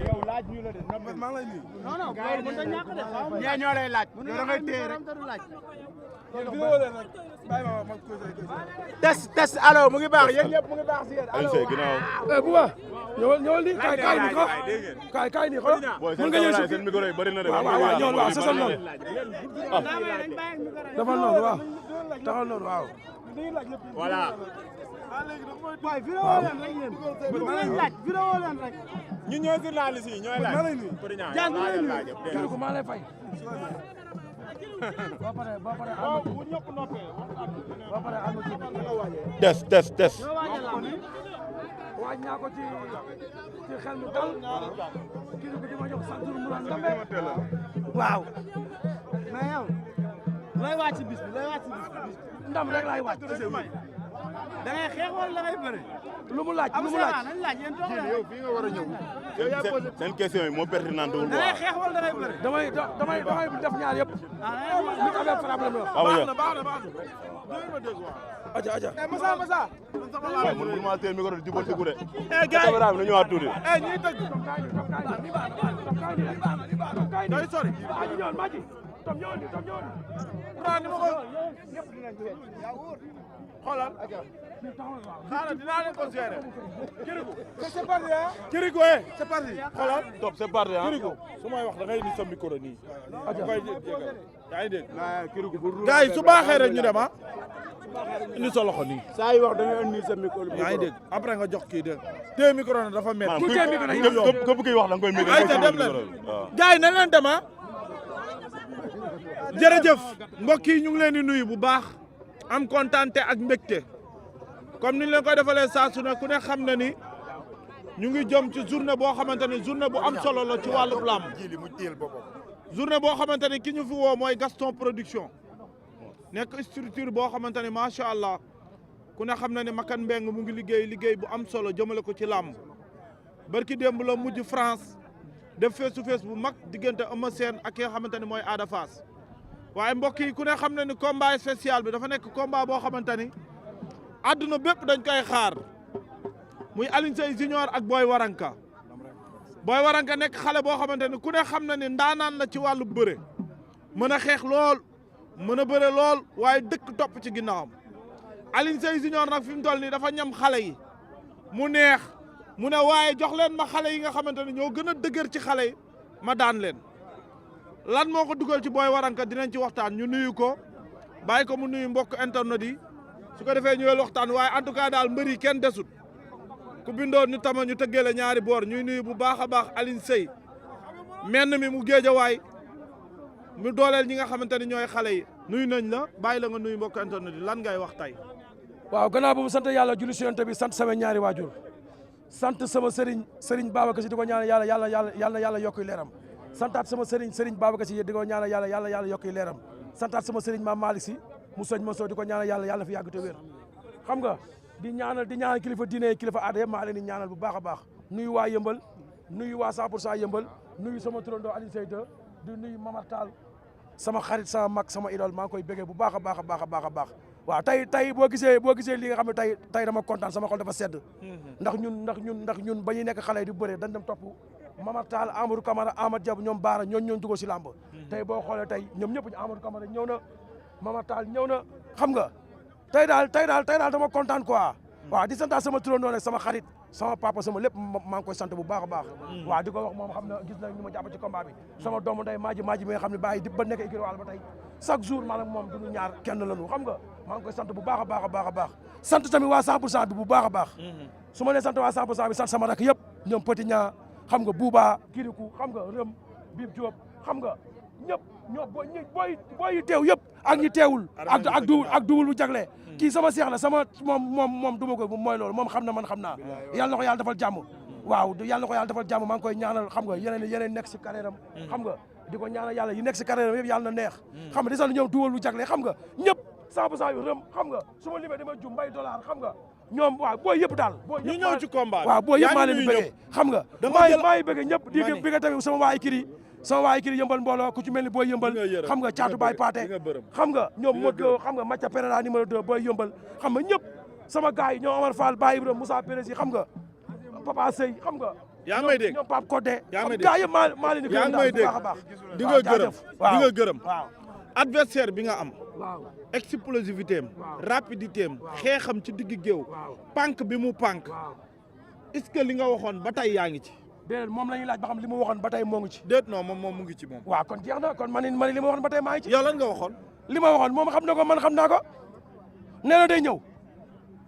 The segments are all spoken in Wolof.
yow laaj ñu la de maa ngi lay nuyu. non non loolu mën na ñàkk de ñee ñoo lay laaj. yow da ngay téye rek. test allo mu ngi baax yéen ñëpp mu ngi baax si yéen. allo waaw bu baax ñëwal nii kaay nii ko kaay nii xool mën nga ñëw si seen micro yi bari na de waaw ñëwal waaw sasal noonu dafal noonu waaw taxal noonu waaw voilà. waaw vidéo leen rek yéen. vidéo leen rek. ñu ñooy journaliste yi ñooy laaj. jàng ko maa lay fay boo paree des waaj naa ko ci xel mu dal kii ko di ma jox sant mu naan ndambe waaw mais yow looy wàcc bis bi looy wàcc bis bi ndam rek laay wàcc da ngay xeex wala da ngay bëre lu mu laaj nañ laaj yéen toog yow fii nga war a ñëw seen question yi moo pertinente wul da ngay xeex wala da ngay bëre damay def ñaar yëpp li ko amee problème la baax na aja Massa waaye man ma teel micro di jubal ci gudde caméra bi na ñëwaat tuuti ñuy tëgg doy sori maji tom ñëwal ni ni ma ko xoolal xaaral dinaa leen ko gérer Kirikou c'est parti ah Kirikou c'est parti xoolal top c'est parti ah Kirikou su may wax da ngay ni sa micro nii koy yaa ngi dégg Kirikou gars yi su baaxee rek ñu dem ah indi sa loxo nii saa yi wax da ngay indi sa micro yaa ngi dégg après nga jox kii de téye micro na dafa métti ku téye micro képp kuy wax da nga koy micro ay ca dem leen gars yi na leen dem ah jërëjëf mbokk yi ñu ngi leen di nuyu bu baax am kontaante ak mbégte comme ni ñu leen koy defalee saa su ne ku ne xam na ni ñu ngi jëm ci journée boo xamante ni journée bu am solo la ci wàllu làmb journée boo xamante ni ki ñu fi woo mooy Gaston Production nekk structure boo xamante ni macha allah ku ne xam na ne Makan Mbeng mu ngi liggéey bu am solo jëmale ko ci làmb barki démb la mujj France def face to face bu mag diggante Eumeu Sène ak ki nga xamante ni mooy Ada Fass waaye mbokk yi ku ne xam na ni combat spécial bi dafa nekk combat boo xamante ni àdduna bépp dañ koy xaar muy Alioune Seye Junior ak Boy Waranka nekk xale boo xamante ni ku ne xam na ni ndaanaan la ci wàllu bëre mën a xeex lool mën a bëre lool waaye dëkk topp ci ginnaawam Alioune Seye Junior nag fi mu toll nii dafa ñam xale yi mu neex mu ne waaye jox leen ma xale yi nga xamante ni ñoo gën a dëgër ci xale yi ma daan leen lan moo ko dugal ci Boy Waranka dinañ ci waxtaan ñu nuyu ko bàyyi ko mu nuyu mbokk internet yi su ko defee ñëwee waxtaan waaye en tout cas daal mbër yi kenn desut ku bindoon ñu tama ñu tëggee la ñaari boor ñuy nuyu bu baax a baax Alioune Seye menn mi mu géejawaay mu dooleel ñi nga xamante ni ñooy xale yi nuyu nañ la bàyyi la nga nuyu mbokk internet yi lan ngay wax tey. waaw gannaaw bu mu sant yàlla julli si yonent bi sant sama ñaari waajur sant sama sëriñ Babacar Si di ko ñaanal yàlla yokk leeram santaat sama sëriñ Babacar Si di ko ñaanal yàlla yokk leeram santaat sama sëriñ Maam Malick Si mu sëñ ma soo di ko ñaanal yàlla fi yàgg te wér xam nga di ñaanal kilifa diine kilifa aada yëpp maa leen di ñaanal bu baax a baax nuyu waa yëmbal nuyu waa 100% yëmbal nuyu sama turandoo Alioune Seye di nuyu Mamar Tall sama xarit sama mag sama idole maa ngi koy bëggee bu baax a baax waaw tey boo gisee li nga xam ne tey dama kontaan sama xol dafa sedd ndax ñun ba ñuy nekk xale yi di bëre dañ dem topp Mamar Tall Amadou Camara Amad Diab ñoom Baara ñoo dugal si làmb tey boo xoolee tey ñoom ñëpp ñu Amadou Camara ñëw na Mamar Tall ñëw na xam nga tey daal dama kontaan quoi waaw di santaa sama turandoo nag sama xarit sama papa sama lépp maa ngi koy sant bu baax a baax waaw di ko wax moom xam na gis na ñu ma jàpp ci combat bi sama doomu nday maaji mi nga xam ne bàyyi di ba nekk écurie Walo ba tey chaque jour maanaam moom duñu ñaar kenn lañu xam nga maa ngi koy sant bu baax a baax sant tamit waa 100% bi bu baax a baax su ma nee sant waa 100% bi sant sama rak yëpp ñoom Petit Ñaa xam nga Bouba Kirikou xam nga Rëm Bib Diop xam nga ñëpp ñoo booy teew yëpp ak ñi teewul ak duwul bu jagle kii sama seex la sama moom du ma ko mooy loolu moom xam na man xam naa yàlla na ko yàlla defal jàmm waaw yàlla na ko yàlla defal jàmm maa ngi koy ñaanal xam nga yeneen nekk si carrière am xam nga di ko ñaanal yàlla yi nekk si carrière am yëpp yàlla na neex xam nga di sant ñoom duwul bu jagle xam nga ñëpp 100% yu Rëm xam nga su ma limee dama jum mbay dollar xam nga ñoom waaw booy yëpp daal ñu ñëw ci combat waaw booy yëpp maa leen di bëggee xam nga maa ngi bëggee ñëpp di bëgg tamit sama waa écurie sama waa écurie yëmbal mbooloo ku ci mel ni booy yëmbal xam nga caatu baay paate xam nga ñoom Modou xam nga Mathia Pereira numéro 2 booy yëmbal xam nga ñëpp sama gars yi ñoom Omar Fall Baye Ibrahima Moussa Pérez xam nga Papa Sey xam nga yaa may dégg ñoom Pape Codé yaa may dégg gars yëpp maa leen di gërëm daal bu baax a baax di nga gërëm di nga gërëm waaw adversaire bi nga am waaw explosivité am rapidité am xeexam ci digg géew pànk bi mu pànk est-ce que li nga waxoon ba tey yaa ngi ci déedéet moom la ñuy laaj ba xam li mu waxoon ba tey moo ngi ci déet non moom mu ngi ci moom waaw kon jeex na kon man li ma waxoon ba tey maa ngi ci yow lan nga waxoon li ma waxoon moom xam na ko man xam naa ko nee na day ñëw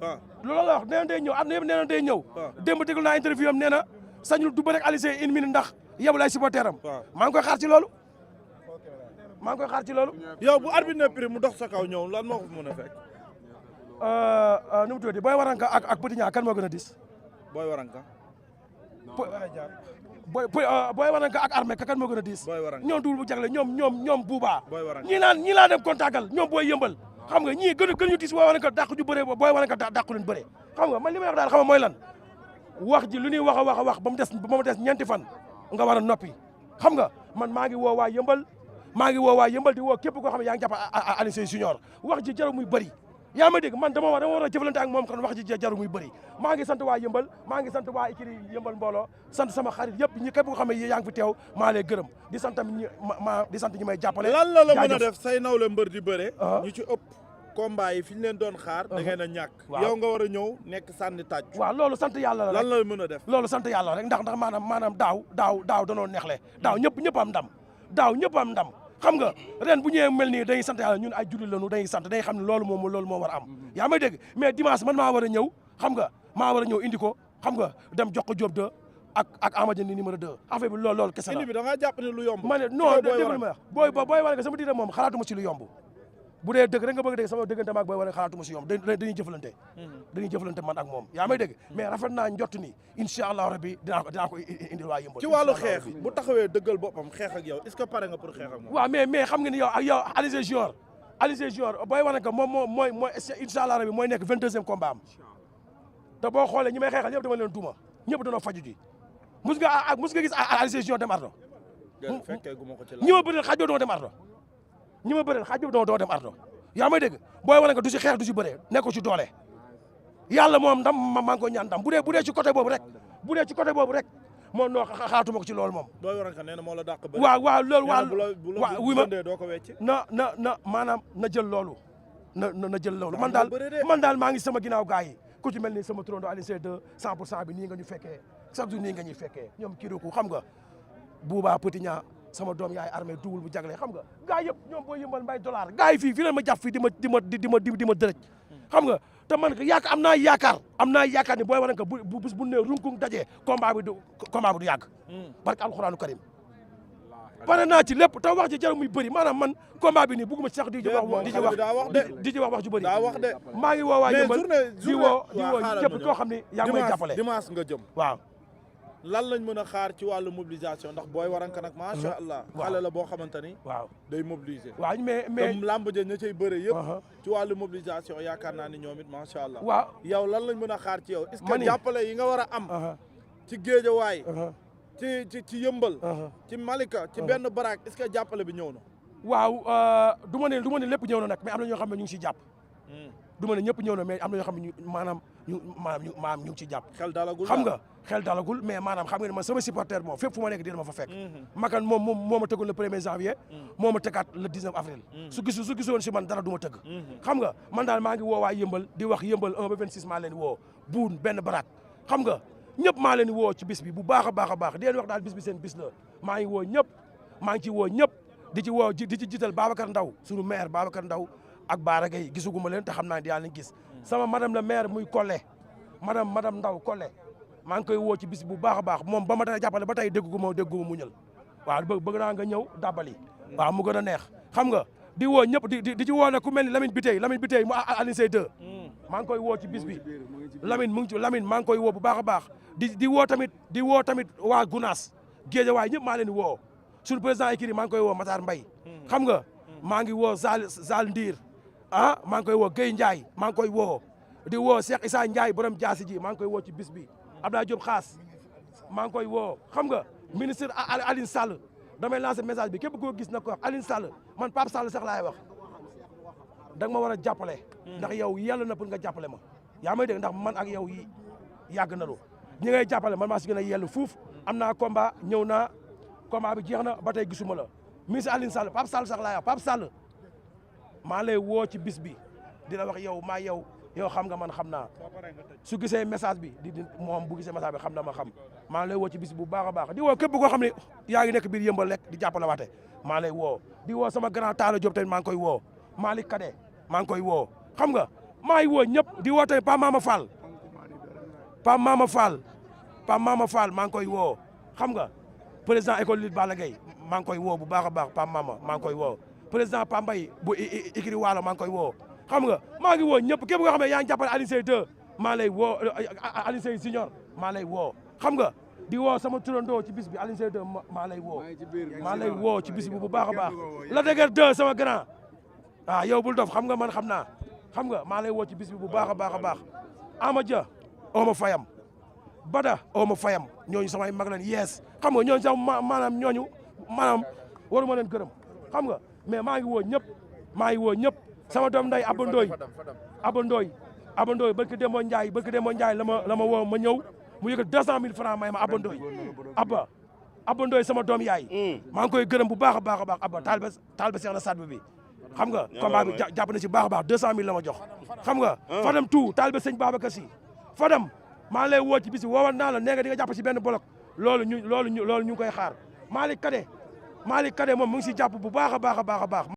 waaw loolu la wax nee na day ñëw am na yëpp nee na day ñëw démb déglu naa interview am nee na sañul du bëre ak Aliou Seye une minute ndax yebul ay supporter am maa ngi koy xaar ci loolu maa ngi koy xaar ci loolu yow bu arbitre ne prix mu dox sa kaw ñëw lan moo ko mën a fekk nu mu tuddati Boy Waranka ak Petit Niang kan moo gën a dis Boy Waranka Boy Waranka ak Armé kan moo gën a diis Boy Waranka ñoom duul bu jagle ñoom buuba Boy Waranka ñii laa dem contactal ñoom booy yëmbal xam nga ñii gën ñu diis Boy Waranka dàq ju bëree Boy Waranka dàqu leen bëree xam nga man li may wax daal xam nga mooy lan wax ji lu ñuy wax a wax ba mu des ñeenti fan nga war a noppi xam nga man maa ngi woo waa yëmbal di woo képp koo xam ne yaa ngi jàpp Aliou Seye Junior wax ji jaru muy bëri yaa ma dégg man dama war a jëflante ak moom kon wax ji jaru muy bëri maa ngi sant waa yëmbal maa ngi sant waa écurie yëmbal mbooloo sant sama xarit yëpp ñi képp koo xam ne yaa ngi fi teew maa lay gërëm di sant tamit di sant ñi may jàppale lan la mën a def say nawle mbër di bëre ñu ci ëpp combat yi fi ñu leen doon xaar da ngeen a ñàkk yow nga war a ñëw nekk sànni tàcc waaw loolu sant yàlla la lan la mën a def loolu sant yàlla rek ndax maanaam daaw danoo neexle daaw ñëpp am ndam daaw ñëpp am ndam xam nga ren bu ñëwee mel nii dañuy sant yàlla ñun ay jullit lañu dañuy sant dañuy xam ne loolu moo war a am yaa may dégg mais dimanche man maa war a ñëw xam nga maa war a ñëw indi ko xam nga dem jox ko Diop 2 ak Amadou ni numéro 2 affaire bi loolu kese la indi bi da ngaa jàpp ne lu yomb ma ne non déglu ma booy Waranka sama diine moom xalaatuma ci lu yomb bu dee dëgg rek nga bëgg dégg sama dëggante maag Boy Waranka xalaatuma si yomb dañuy jëflante man ak moom yaa may dégg mais rafet naa njott ni incha allah rabbi dinaa ko indil waa yëmbal ci wàllu xeex bu taxawee dëggal boppam xeex ak yow est-ce que pare nga pour xeex ak moom waaw mais xam nga ni yow Aliou Seye Junior Boy Waranka moom mooy incha allah rabbi mooy nekk 22e combat am te boo xoolee ñi may xeexal ñëpp dama leen duma ñëpp dañoo faju ji mus nga gis Aliou Seye Junior dem ardo ñi ma bëreel xaaj doo dem ardo ñi ma bëreel xaaj doo dem ardo yaa may dégg Boy Waranka du si xeex du si bëree nekko ci doole yàlla moom ndam maa ngi koy ñaan ndam bu dee ci côté boobu rek moom noo xaatuma ko ci loolu moom Boy Waranka nee na moo la dàq bëri waaw loolu waaw wuy ma doo ko wecc na maanaam na jël loolu na jël loolu man daal maa ngi sama ginnaaw gars yi ku ci mel ni sama turando Aliou Seye 2 100% bi nii nga ñu fekkee chaque jour nii nga ñuy fekkee ñoom kiriku xam nga Bouba Petit Niang sama doom yaay armée duwul bu jagle xam nga gars yëpp ñoom booy yëmbal mbay dollar gars yi fii leen ma jàpp fii di ma dërëj xam nga te man am naa yaakaar ni Boy Waranka bu bis bu ne runkung dajee combat bi du yàgg barke alxuraanu karim pare naa ci lépp te wax ji jaru muy bëri maanaam man combat bi nii bugguma ci sax di ci wax ju bëri maa ngi woo waa yëmbal di woo képp koo xam ne yaa ngi may jàppale dimanche nga jëm waaw lan lañ mën a xaar ci wàllu mobilisation ndax Boy Waranka nag macha allah xale la boo xamante ni waaw day mobiliser waaw mais lamb ja ña cay bëre yëpp ci wàllu mobilisation yaakaar naa ni ñoom it macha allah waaw yow lan lañ mën a xaar ci yow est-ce que jàppale yi nga war a am ci Géejawaay ci yëmbal ci Malika ci benn baraak est-ce que jàppale bi ñëw na waaw du ma ne lépp ñëw na nag mais am na ñoo xam ne ñu ngi siy jàpp du ma ne ñëpp ñëw na mais am na ñoo xam ne maanaam ñu ngi ciy jàpp xel dalagul xam nga xel dalagul mais maanaam xam nga ne man sama supporter moom fépp fu ma nekk dina ma fa fekk makan moom moo ma tëggoon le 1er janvier moo ma tëggaat le 19 avril su gisoon si man dara du ma tëgg xam nga man daal maa ngi woo waa yëmbal di wax yëmbal 1 ba 26 maa leen woo buun benn baraak xam nga ñëpp maa leen woo ci bis bi bu baax a baax di leen wax daal bis bi seen bis la maa ngi woo ñëpp maa ngi ci woo ñëpp di ci jiital Babacar Ndaw suñu maire Babacar Ndaw ak Baara Gueye gisuguma leen te xam naa di yàlla gis sama madame la maire muy Collé madame Ndaw Collé maa ngi koy woo ci bis bu baax a baax moom ba ma tey jàppale ba tey dégguma muñal waaw bëgg naa nga ñëw dàbbali waaw mu gën a neex xam nga di woo ñëpp di ci woo ne ku mel ni Lamine Biteye mu Aliou Seye 2 maa ngi koy woo ci bis bi Lamine mu ngi ci Lamine maa ngi koy woo bu baax a baax di woo tamit waa Gunaas Géejawaay ñëpp maa leen di woo suñu président écurie maa ngi koy woo Matar Mbaye xam nga maa ngi woo Zal Ndiir maa ngi koy woo Guèye Ndiaye maa ngi koy woo di woo Cheikh Issa Ndiaye borom jaasi ji maa ngi koy woo ci bis bi Abdoulaye Diop Xaas maa ngi koy woo xam nga ministre Aline Sall damay lancer message bi képp koo gis na ko wax Alioune Sall man Pape Sall sax laay wax da nga ma war a jàppale. ndax yow yàlla na pour nga jàppale ma. yaa may dégg ndax man ak yow yi yàgg na lu ñi ngay jàppale man maa si gën a yellu fuuf am naa combat ñëw naa combat bi jeex na ba tey gisuma la ministre Alioune Sall Pape Sall sax laay wax Pape Sall maa lay woo ci bis bi di la wax yow maa yow xam nga man xam naa su gisee message bi di moom bu gisee message bi xam na ma xam maa lay woo ci bis bu baax a baax di woo képp koo xam ne yaa ngi nekk biir yëmbal rek di jàppale waate maa lay woo di woo sama grand Talla Diop tamit maa ngi koy woo Malick Kade maa ngi koy woo xam nga maa ngi woo ñëpp di woo tamit Pa Mama Fall Pape Mama Fall maa ngi koy woo xam nga président école Lille Balla Gaye maa ngi koy woo bu baax a baax Pape Mama maa ngi koy woo président Pape Mbaye bu Ikiri Waalo maa ngi koy woo xam nga maa ngi woo ñëpp képp nga xam ne yaa ngi jàppale Alioune Seye 2 maa lay woo Alioune Seye Junior maa lay woo xam nga di woo sama turandoo ci bis bi Alioune Seye 2 maa lay woo ci bis bi bu baax a baax la dëgër 2 sama grand yow bul dof xam nga man xam naa xam nga maa lay woo ci bis bi bu baax a baax a baax Ama Dia ooma fayam Bada ooma fayam ñooñu samay mag leen yees xam nga ñooñu sax maanaam waruma leen gërëm xam nga mais maa ngi woo ñëpp sama doom nday Aba Ndoye barki Demba Ndiaye la ma woo ma ñëw mu yëkkat 200 000 francs may ma Aba Ndoye sama doom yaay maa ngi koy gërëm bu baax a baax a baax Aba taal ba seex na sadbu bi xam nga combat bi jàpp na ci baax a baax 200 000 la ma jox xam nga Fadam tout taal ba sëñ Babacar Si Fadam maa lay woo ci bis bi woowal naa la nee nga di nga jàpp ci benn bloc loolu ñu ngi koy xaar Malick Kade moom mu ngi si jàpp bu baax a baax a baax a baax